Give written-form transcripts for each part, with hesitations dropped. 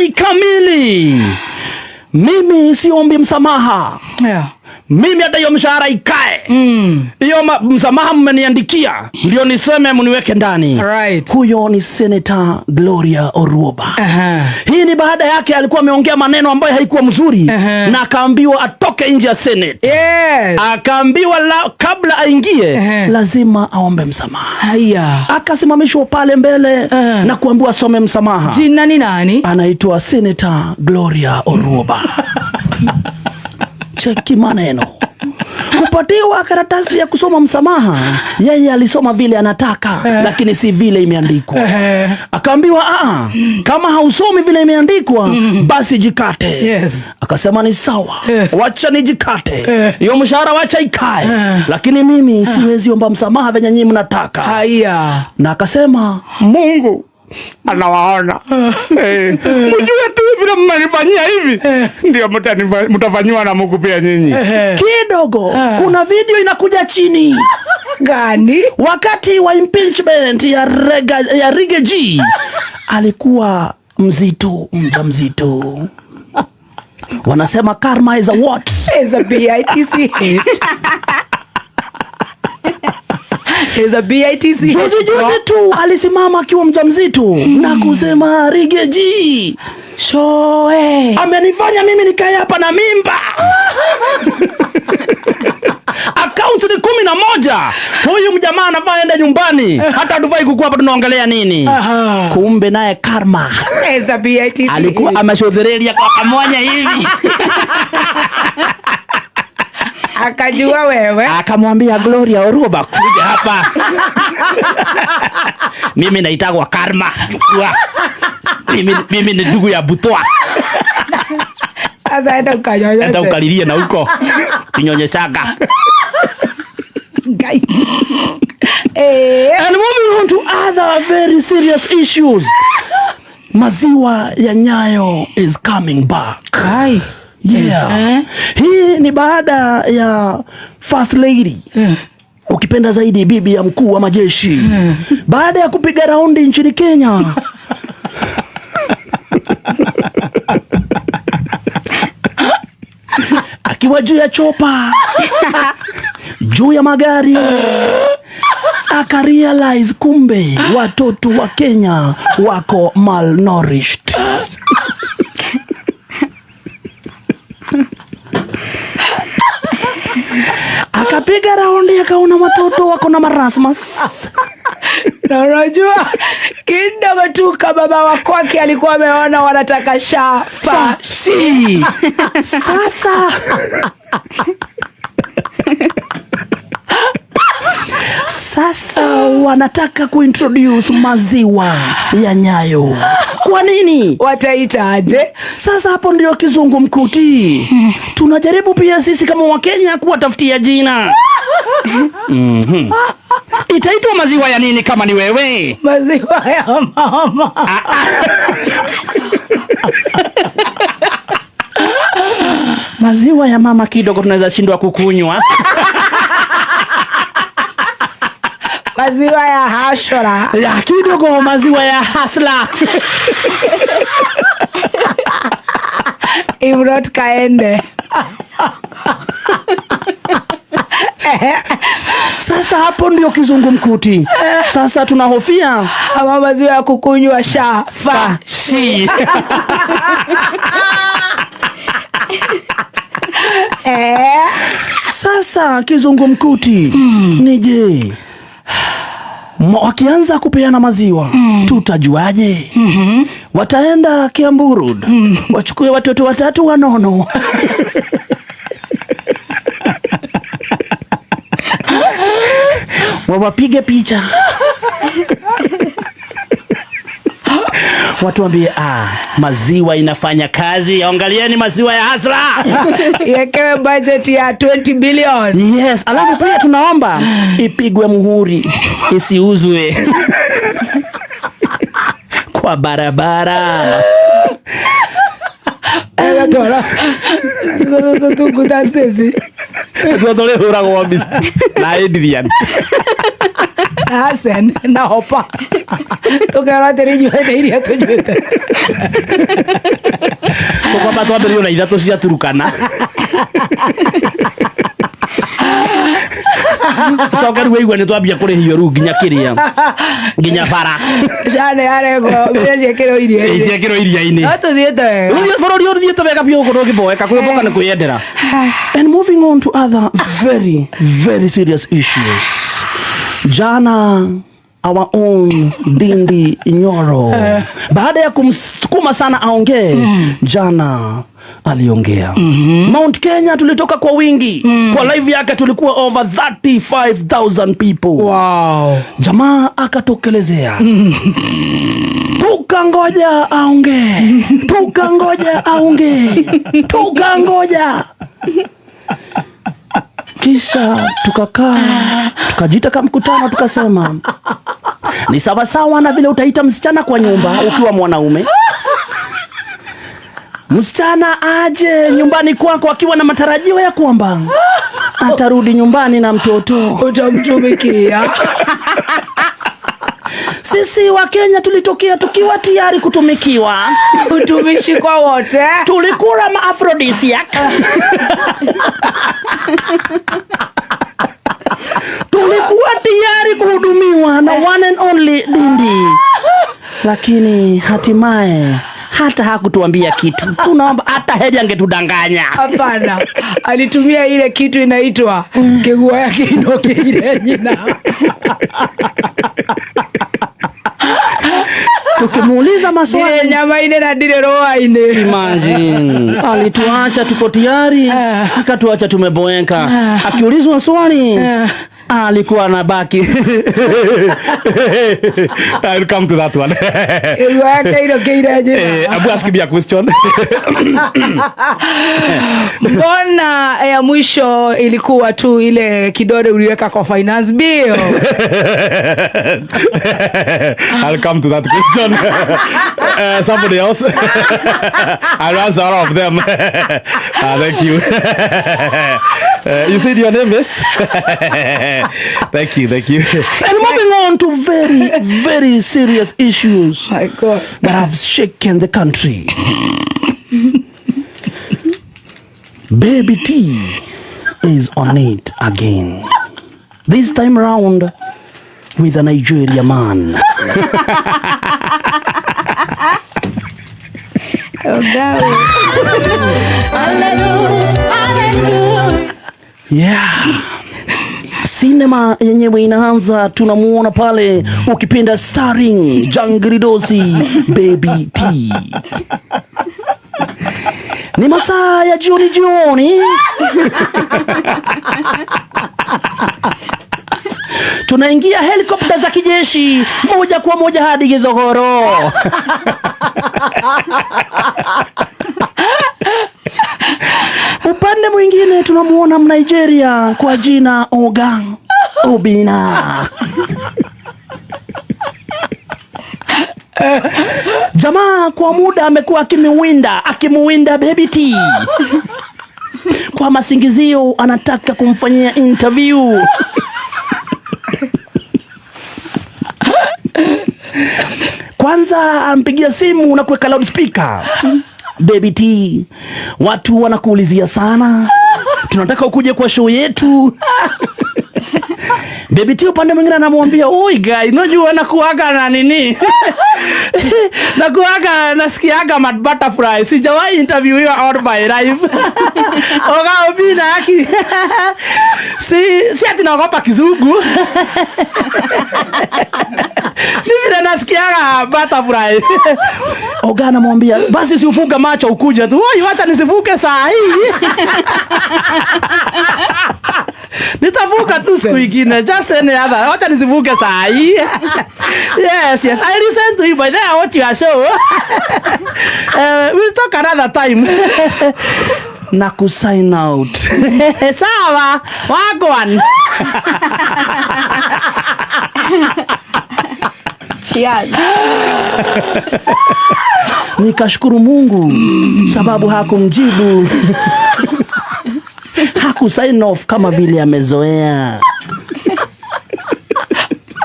Habari kamili. Mimi siombi msamaha. Mimi hata hiyo mshahara ikae. Hiyo msamaha mmeniandikia ndio niseme mniweke ndani. Huyo ni Senator Gloria Orwoba. Hii ni baada yake alikuwa ameongea maneno ambayo haikuwa mzuri na akaambiwa atoke nje ya Senate. Akaambiwa kabla aingie lazima aombe msamaha. Akasimamishwa pale mbele na kuambiwa asome msamaha. Jina ni nani? Anaitwa Senator Gloria Orwoba. Cheki maneno. Kupatiwa karatasi ya kusoma msamaha, yeye alisoma vile anataka, lakini si vile imeandikwa. Akaambiwa kama hausomi vile imeandikwa, basi jikate. Akasema ni sawa, wacha nijikate. Hiyo mshahara wacha ikae. Lakini mimi siwezi omba msamaha venye nyinyi mnataka. Na akasema Mungu anawaona. Mjue tu vile mmenifanyia hivi, ndio mtafanyiwa na Mungu pia nyinyi. Kidogo kuna video inakuja chini. Gani? Wakati wa impeachment ya Riggy G alikuwa mzito, mjamzito. Wanasema karma is a what? Is a bitch. Is a bitch. Juzi juzi tu alisimama akiwa mjamzito na kusema Riggy G Shoe amenifanya mimi nikae hapa na mimba. Account ni 11. Huyu mjamaa anafaa aende nyumbani. Hata hatufai kukua hapa tunaongelea nini? Kumbe naye karma. Is a bitch. Alikuwa ameshodherelia kwa kamoja hivi. Akajua wewe. Akamwambia Gloria Orwoba kuja hapa. Mimi naitagwa karma. Chukua. Mimi ni ndugu ya Butwa. Sasa enda ukanyonyeshe. Enda ukalilie na huko. Kinyonyeshaga. Guy. And moving on to other very serious issues. Maziwa ya Nyayo is coming back. Ai. Yeah. Hii ni baada ya First Lady. Ukipenda zaidi bibi ya mkuu wa majeshi. Baada ya kupiga raundi nchini Kenya. Akiwa juu ya chopa, juu ya magari, akarealize kumbe watoto wa Kenya wako malnourished. Akapiga raundi akaona watoto wako na marasmus. Na unajua kidogo tu kama baba wa kwake alikuwa ameona wanataka shafa. Si. Sasa. Sasa wanataka kuintroduce maziwa ya Nyayo. Kwa nini? Wataitaje? Sasa hapo ndio kizungumkuti. Tunajaribu pia sisi kama Wakenya kuwatafutia jina. Itaitwa maziwa ya nini kama ni wewe? Maziwa ya mama. Maziwa ya mama kidogo tunaweza shindwa kukunywa. Maziwa ya hashora. Ya kidogo maziwa ya hasla. Imrod kaende. Sasa hapo ndio kizungumkuti. Sasa tunahofia ama maziwa ya kukunywa sha fa si. Sasa kizungumkuti ni je, wakianza kupeana maziwa tutajuaje? Wataenda Kiambu Road, wachukue watoto watatu wanono. Wawapige picha. Watuambie, maziwa inafanya kazi. Angalieni maziwa ya Hasla. Iekewe budget ya 20 billion. Yes, alafu pia tunaomba ipigwe muhuri, isiuzwe kwa barabara. Tora. Tuotore huragwo mbica na Adrian. Hasen na hopa. Tukera atĩrĩ inyuĩ nĩ iria tũnyuĩte. Twamba twambĩrĩrio na ithatũ cia Turukana. Coka rĩu waigua nĩ twambia kũrĩhio rĩu nginya kĩrĩa nginya bara. Shane yaregwo mbia ciĩkĩrwo iria-inĩ. Ciĩkĩrwo iria-inĩ. No tũthiĩte wega. Rĩu bũrũri ũthiĩte wega biũ gũkũ ndũngĩboeka, kwĩboka nĩ kwĩyendera. And moving on to other very very serious issues. Jana our own Ndindi Nyoro, baada ya kumsukuma sana aongee, jana aliongea. Mount Kenya tulitoka kwa wingi. Kwa live yake tulikuwa over 35,000 people. Wow. Jamaa akatokelezea. Tukangoja aongee. Tukangoja aongee. Tukangoja. Kisha tukakaa, tukajiita kama mkutano, tukasema ni sawa sawa na vile utaita msichana kwa nyumba ukiwa mwanaume. Msichana aje nyumbani kwako akiwa na matarajio ya kwamba atarudi nyumbani na mtoto. Utamtumikia. Sisi wa Kenya tulitokea tukiwa tayari kutumikiwa. Utumishi kwa wote. Tulikula ma-aphrodisiac. Tulikuwa tayari kuhudumiwa na one and only Ndindi. Lakini hatimaye hata hakutuambia kitu. Tunaomba hata heri angetudanganya. Hapana. Alitumia ile kitu inaitwa kigua yake inoke ile jina. Tukimuuliza maswali nyama ine na dire roa ine. Imagine. Alituacha tuko tayari, akatuacha tumeboeka. Akiulizwa swali alikuwa anabaki. I'll come to that one. Abu ask me a question. Mbona ya mwisho ilikuwa tu ile kidole uliweka kwa finance bill? I'll come to that question. Somebody else. I'll answer all of them. Thank you. You said your name is? Thank you, thank you. And moving on to very, very serious issues. My God. That have shaken the country. Baby T is on it again. This time round with a Nigeria man. Oh, no. Yeah. Cinema yenyewe inaanza, tunamuona pale ukipenda starring Jangridosi Baby T. Ni masaa ya jioni jioni. Tunaingia helikopta za kijeshi moja kwa moja hadi Githogoro. Upande mwingine tunamuona Mnigeria kwa jina Oga Obina. Jamaa kwa muda amekuwa akimuwinda Baby T. Kwa masingizio anataka kumfanyia interview. Kwanza ampigia simu na kuweka loudspeaker. Baby T, watu wanakuulizia sana. Tunataka ukuje kwa show yetu. Baby T upande mwingine anamwambia, "Oi guy, unajua nakuaga na nini? Nakuaga nasikiaga mad butterfly. Sijawahi interviewiwa all my life." Oga Obina haki. Si ati naogopa kizungu. Ni vile nasikiaga butterfly. Oga anamwambia, "Basi si ufunga macho ukuje tu." "Oi, wacha nisifunge saa hii." Nitavuka tu siku ingine, just any other. Wacha nisivuke saa hii. Yes, yes. I listen to you by then I watch your show. We'll talk another time. Na kusign out. Sawa, wagwan. Cheers. Nikashukuru Mungu sababu hakumjibu. Haku sign off kama vile amezoea.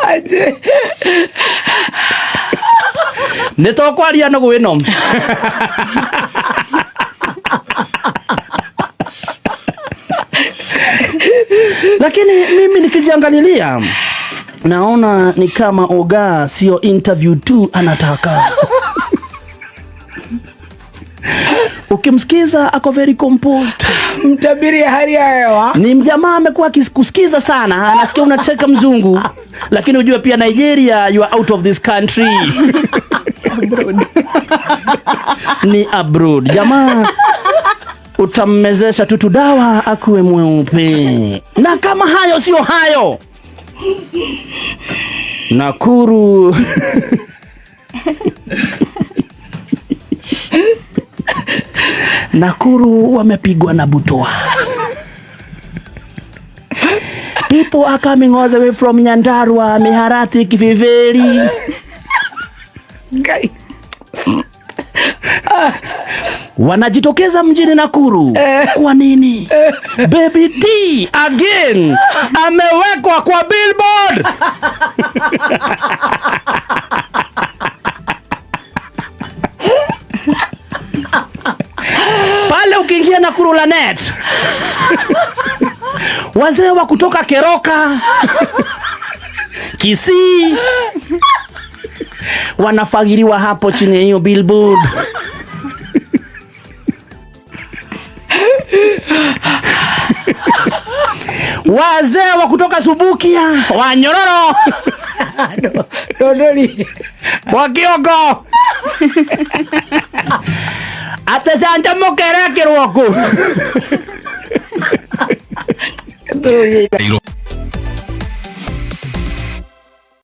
Aje. Nitokwaria no gwino. Lakini mimi nikijiangalilia naona ni kama Oga sio interview tu anataka. Ukimsikiza ako very composed. Mtabiri hali ya hewa. Ni mjamaa amekuwa akikusikiza sana, anasikia unacheka mzungu, lakini ujue pia Nigeria, you are out of this country. Ni abroad. Jamaa utammezesha tutu dawa akuwe mweupe. Na kama hayo sio hayo, Nakuru Nakuru wamepigwa na butwaa. People are coming all the way from Nyandarua, Miharati, Kiviveri. Ngai. Wanajitokeza mjini Nakuru. Kwa nini? Baby T again amewekwa kwa billboard. Pale ukiingia Nakuru Lanet, wazee wa kutoka Keroka, Kisii wanafagiriwa hapo chini ya hiyo billboard. Wazee wa kutoka Subukia, Wanyororo, Dodoli. wa Kioko atecanjamũkere kĩrwo kũ. Nairobi.